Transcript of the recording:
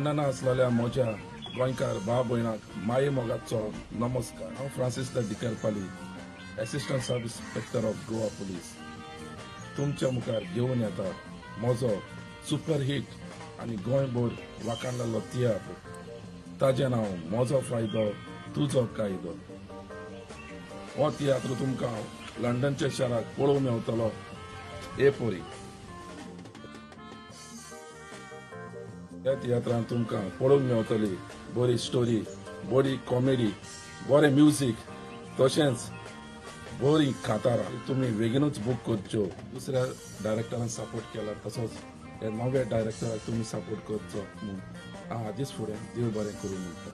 लंडना आसलेल्या म्हज्या गोंयकार भाव भयणाक माये मोगाचो नमस्कार. हांव Francis Dicarpali, assistant sub inspector of Goa police, तुमच्या मुखार घेवन येता म्हजो सुपर हिट आनी गोंयभर वाखाणलेलो तियात्र, ताजें नांव म्हजो फायदो तुजो कायदो. हो तियात्र तुमकां लंडनच्या शाराक पळोवंक मेवतलो हे पोरी. ह्या तियात्रान तुमकां पळोवंक मेवतली बरी स्टोरी, बरी कॉमेडी, बरें म्युजीक, तशेंच बरी कातारां. तुमी बेगीनूच बूक करच्यो. दुसऱ्या डायरेक्टरान सपोर्ट केला तसोच ह्या नव्या डायरेक्टराक तुमी सपोर्ट करचो म्हूण हांव आदींच फुडें देव बरें करूं म्हणटा.